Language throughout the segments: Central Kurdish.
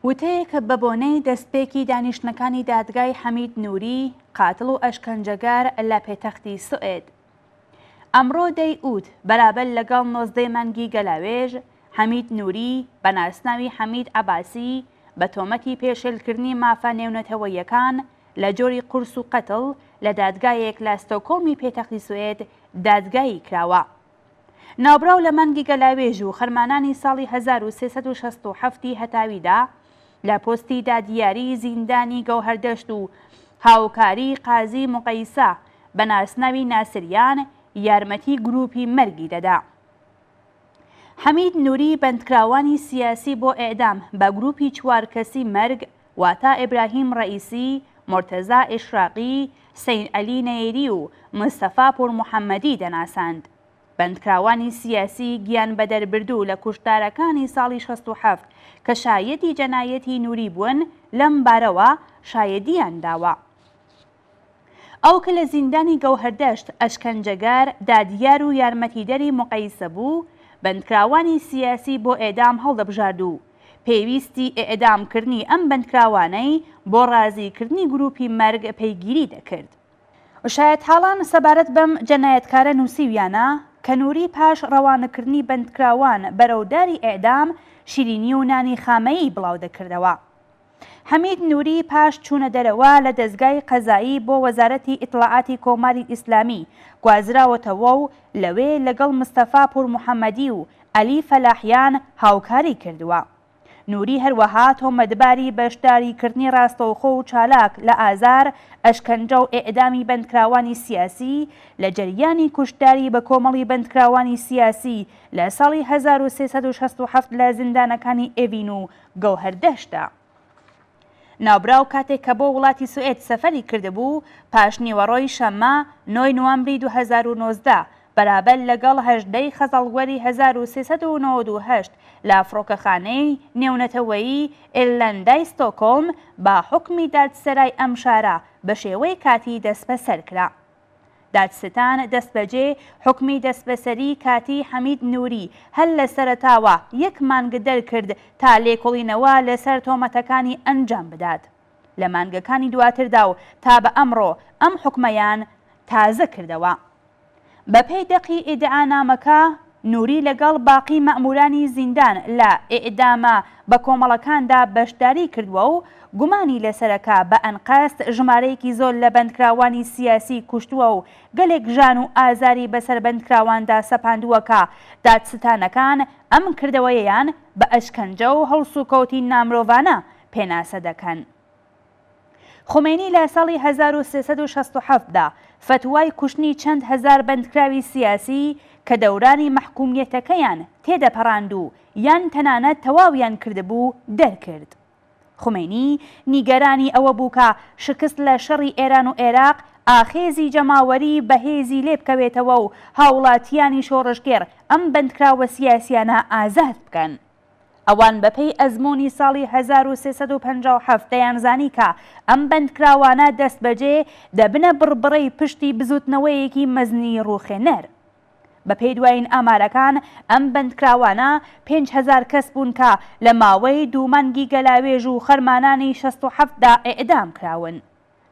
وتەیەک بە بۆنەی دەستپێکی دانیشتنەکانی دادگای حەمید نوری، قاتڵ و ئەشکەنجەگەر لە پێتەختی سوئد. ئەمڕۆ دەی ئوت بەرابەر لەگەڵ نۆزدەی مانگی گەلاوێژ، حەمید نوری بە ناسناوی حەمید عەباسی بە تۆمەتی پێشێلکردنی مافە نێونەتەوەییەکان لە جۆری قورس و قەتڵ لە دادگایەک لە ستۆکۆڵمی پێتەختی سوئد دادگایی کراوە. ناوبراو لە مانگی گەلاوێژ و خەرمانانی ساڵی 1367 ی هەتاویدا لە پۆستی دادیاری زیندانی گەوهەردەشت و هاوکاری قازی موقەیسە بە ناسناوی ناسریان یارمەتی گرووپی مەرگی دەدا. حەمید نوری بەندکراوانی سیاسی بۆ ئێعدام بە گرووپی چوار کەسی مەرگ واتە ئیبراهیم ڕەئیسی، مورتەزا ئیشراقی، حسەین عەلی نەیری و مستەفا پوورمحەممەدی دەناساند. بەندکراوانی سیاسی گیان بەدەربردوو لە کوشتارەکانی ساڵی 67 کە شایەدی جەنایەتی نوری بوون لەم بارەوە شایەدییان داوە. ئەو کە لە زیندانی گەوهەردەشت ئەشکەنجەگەر، دادیار و یارمەتیدەری موقەیسە بوو، بەندکراوانی سیاسی بۆ ئێعدام هەڵدەبژارد و پێویستی ئێعدام کردنی ئەم بەندکراوانەی بۆ ڕازی کردنی گرووپی مەرگ پەیگیری دەکرد. شایەتحاڵان سەبارەت بەم جەنایەتکارە نووسیویانە کە نووری پاش ڕەوانەکردنی بەندکراوان بەرەو داری ئێعدام، شیرینی و نانی خامەیی بڵاو دەکردەوە. حەمید نووری پاش چوونە دەرەوە لە دەزگای قەزایی بۆ وەزارەتی ئیتڵاعاتی کۆماری ئیسلامی گوازراوەتەوە و لەوێ لەگەڵ مستەفا پوورمحەممەدی و عەلی فەلاحیان هاوکاری کردووە. نووری هەروەها تۆمەتباری بەشداری کردنی ڕاستەوخۆ و چالاک لە ئازار، ئەشکەنجە و ئێعدامی بەندکراوانی سیاسی لە جەریانی کوشتاری بەکۆمەڵی بەندکراوانی سیاسی لە ساڵی 1367 لە زیندانەکانی ئێڤین و گەوهەردەشتە. ناوبراو کاتێک کە بۆ وڵاتی سوئێد سەفەری کردبوو، پاشنیوەڕۆی شەممە نۆی نوامبری 2019 بەرابەر لەگەڵ 18 ی خەزەڵوەری 1398 لە فڕۆکەخانەی نێونەتەوەیی ئیرلەندای ستۆکۆڵم بە حوکمی دادسەرای ئەم شارە بە شێوەی کاتی دەستبەسەر کرا. دادستان دەستبەجێ حوکمی دەستبەسەریی کاتیی حەمید نووری هەر لە سەرەتاوە یەک مانگ دەرکرد تا لێکۆڵینەوە لەسەر تۆمەتەکانی ئەنجام بدات. لە مانگەکانی دواتردا و تا بە ئەمڕۆ ئەم حوکمەیان تازە کردەوە. بەپێی دەقی ئیدعانامەکە، نوری لەگەڵ باقی مەئموورانی زیندان لە ئیعدامە بەکۆمەڵەکاندا بەشداری کردووە و گومانی لەسەرە کە بە ئەنقەست ژمارەیەکی زۆر لە بەندکراوانی سیاسی کوشتووە و گەلێک ژان و ئازاری بەسەر بەندکراواندا سەپاندووە کە دادستانەکان ئەم کردەوەیەیان بە ئەشکەنجە و هەڵسوکەوتی نامرۆڤانە پێناسە دەکەن. خومەینی لە ساڵی 1367 دا فەتوای کوشتنی چەند هەزار بەندکراوی سیاسی کە دەورانی مەحکومیەتەکەیان تێدەپەڕاند و یان تەنانەت تەواویان کردبوو دەرکرد. خومەینی نیگەرانی ئەوە بوو کە شکست لە شەڕی ئێران و ئێراق ئاخێزی جەماوەری بەهێزی لێبکەوێتەوە و هاوڵاتیانی شۆڕشگێڕ ئەم بەندکراوە سیاسیانە ئازاد بکەن. ئەوان بەپێی ئەزموونی ساڵی 1357 دەیانزانی کە ئەم بەندکراوانە دەستبەجێ دەبنە بڕبڕەی پشتی بزووتنەوەیەکی مەزنی ڕووخێنەر. بەپێی دوایین ئامارەکان ئەم بەندکراوانە 5000 کەس بوون کە لە ماوەی دوو مانگی گەلاوێژ و خەرمانانی 67 دا ئیعدام کراون.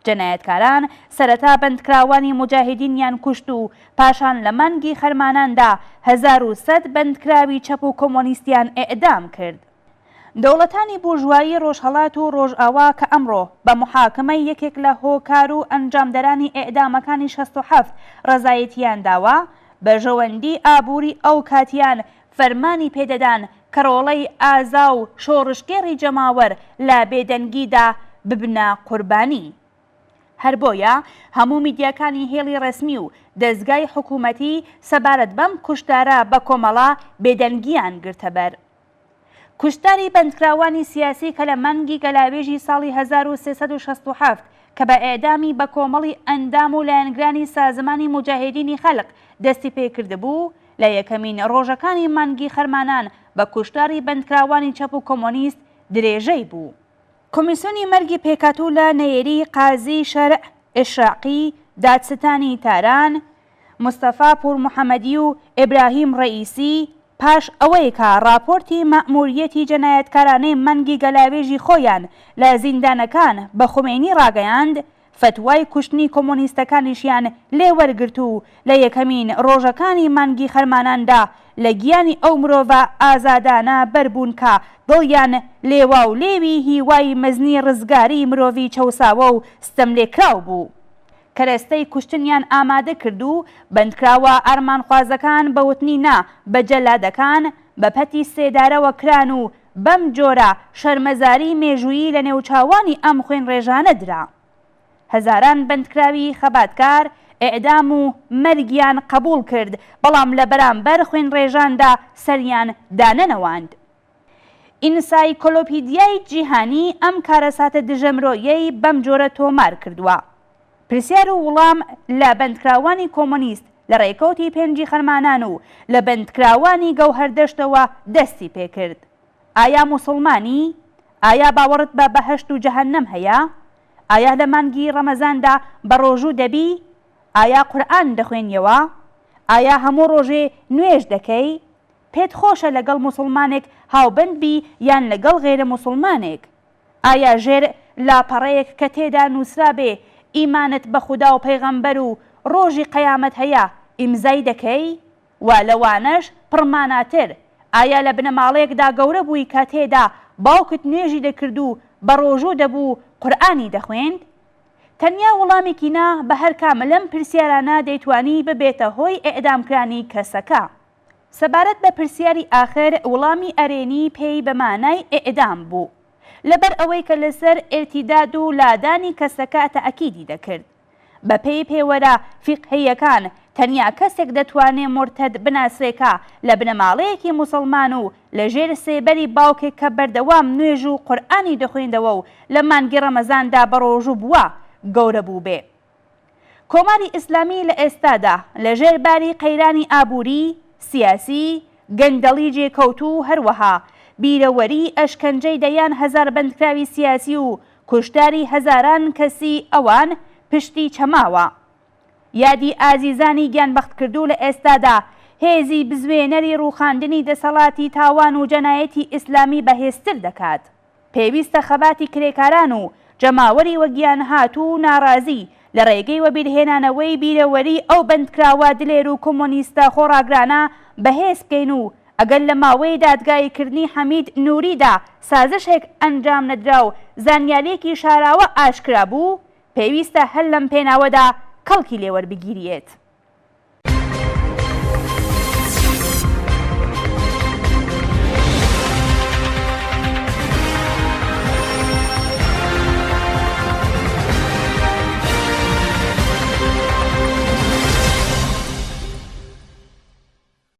جەنایەتکاران سەرەتا بەندکراوانی موجاهیدینیان کوشت و پاشان لە مانگی خەرماناندا 1100 بەندکراوی چەپ و کۆمۆنیستیان ئیعدام کرد. دەوڵەتانی بورژوایی ڕۆژهەڵات و ڕۆژئاوا کە ئەمڕۆ بە موحاکمەی یەکێک لە هۆکار و ئەنجامدەرانی ئیعدامەکانی 67 ڕەزایەتیان داوە، بەرژەوەندی ئابووری ئەو کاتیان فەرمانی پێدەدان کە ڕۆڵەی ئازا و شۆڕشگێڕی جەماوەر لە بێدەنگیدا ببنە قوربانی. هەر بۆیە هەموو میدیاکانی هێڵی ڕەسمی و دەزگای حکوومەتی سەبارەت بەم کوشتارە بەکۆمەڵە بێدەنگییان گرتەبەر. کوشتاری بەندکراوانی سیاسی کە لە مانگی گەلاوێژی ساڵی 1367 کە بە ئێعدامی بەکۆمەڵی ئەندام و لایەنگرانی سازمانی موجاهیدینی خەلق دەستی پێکردبوو، لە یەکەمین ڕۆژەکانی مانگی خەرمانان بە کوشتاری بەندکراوانی چەپ و کۆمۆنیست درێژەی بوو. کۆمیسیۆنی مەرگی پێکهاتوو لە نەیری قازی شەرع ئیشراقی، دادستانی تاران، مستەفا پوورمحەمەدی و ئیبراهیم ڕەئیسی، پاش ئەوەی کە ڕاپۆرتی مەئموریەتی جەنایەتکارانەی مانگی گەلاوێژی خۆیان لە زیندانەکان بە خومەینی ڕاگەیاند، فەتوای کوشتنی کۆمۆنیستەکانیشیان لێ وەرگرت و لە یەکەمین ڕۆژەکانی مانگی خەرماناندا لە گیانی ئەو مرۆڤە ئازادانە بەربوون کە دڵیان لێواولێوی هیوای مەزنی ڕزگاریی مرۆڤی چەوساوە و ستەملێکراو بوو. کەرەستەی کوشتنیان ئامادە کرد و بەندکراوە ئارمانخوازەکان بە وتنی نا بە جەلادەکان، بە پەتی سێدارەوە کران و بەم جۆرە شەرمەزاری مێژوویی لە نێوچاوانی ئەم خوێنڕێژانە درا. هەزاران بەندکراوی خەباتکار ئیعدام و مەرگیان قەبووڵ کرد، بەڵام لە بەرامبەر خوێنڕێژاندا سەریان دانەنەواند. ئینسایکۆلۆپیدیای جیهانی ئەم کارەساتە دژە مرۆییەی بەم جۆرە تۆمار کردووە. پرسیار و وڵام لە بەندکراوانی کۆمۆنیست لە ڕێکەوتی پێنجی خەرمانان و لە بەندکراوانی گەوهەردەشتەوە دەستی پێکرد. ئایا موسوڵمانی؟ ئایا باوەڕت بە بەهەشت و جەهەنەم هەیە؟ ئایا لە مانگی ڕەمەزاندا بەڕۆژوو دەبی؟ ئایا قورئان دەخوێنیەوە؟ ئایا هەموو ڕۆژێ نوێژ دەکەی؟ پێت خۆشە لەگەڵ موسوڵمانێک هاوبەند بی یان لەگەڵ غەیرە موسوڵمانێک؟ ئایا ژێر لاپەڕەیەک کە تێدا نووسرابێ ئیمانت بە خودا و پەیغەمبەر و ڕۆژی قەیامەت هەیە ئیمزای دەکەی؟ وە لەوانەش پڕماناتر ئایا لە بنەماڵەیەکدا گەورە بووی کە تێدا باوکت نوێژی دەکرد و بەڕۆژوو دەبوو و قورئانی دەخوێند؟ تەنیا وڵامێکی نا بە هەرکام لەم پرسیارانە دەیتوانی ببێتە هۆی ئیعدامکرانی کەسەکە. سەبارەت بە پرسیاری ئاخر وڵامی ئەرێنی پێی بە مانای ئیعدام بوو. لەبەر ئەوەی کە لەسەر ئیرتیداد و لادانی کەسەکە تەئکیدی دەکرد. بە پێی پێوەرە فیقهییەکان تەنیا کەسێک دەتوانێ مورتەد بناسرێ کە لە بنەماڵەیەکی موسڵمان و لە ژێر سێبەری باوکێک کە بەردەوام نوێژ و قورئانی دەخوێندەوە و لە مانگی ڕەمەزاندا بەڕۆژوو بووە گەورە بووبێ. کۆماری ئیسلامی لە ئێستادا لە ژێر باری قەیرانی ئابووری، سیاسی، گەندەڵی جێکەوتوو و هەروەها بیرەوەریی ئەشکەنجەی دەیان هەزار بەندکراوی سیاسی و کوشتاری هەزاران کەسی ئەوان پشتی چەماوە. یادی ئازیزانی گیانبەختکردوو لە ئێستادا هێزی بزوێنەری ڕووخاندنی دەسەڵاتی تاوان و جەنایەتی ئیسلامی بەهێزتر دەکات. پێویستە خەباتی کرێکاران و جەماوەری وەگیانهاتوو و ناڕازی لە ڕێگەی وەبیرهێنانەوەی بیرەوەریی ئەو بەندکراوە دلێر و کۆمۆنیستە خۆڕاگرانە بەهێز بکەین و ئەگەر لە ماوەی دادگاییکردنی حەمید نووریدا سازشێک ئەنجام نەدرا و زانیارییەکی شاراوە ئاشکرا بوو، پێویستە هەر لەم پێناوەدا کەڵکی لێ وەربگیریێت.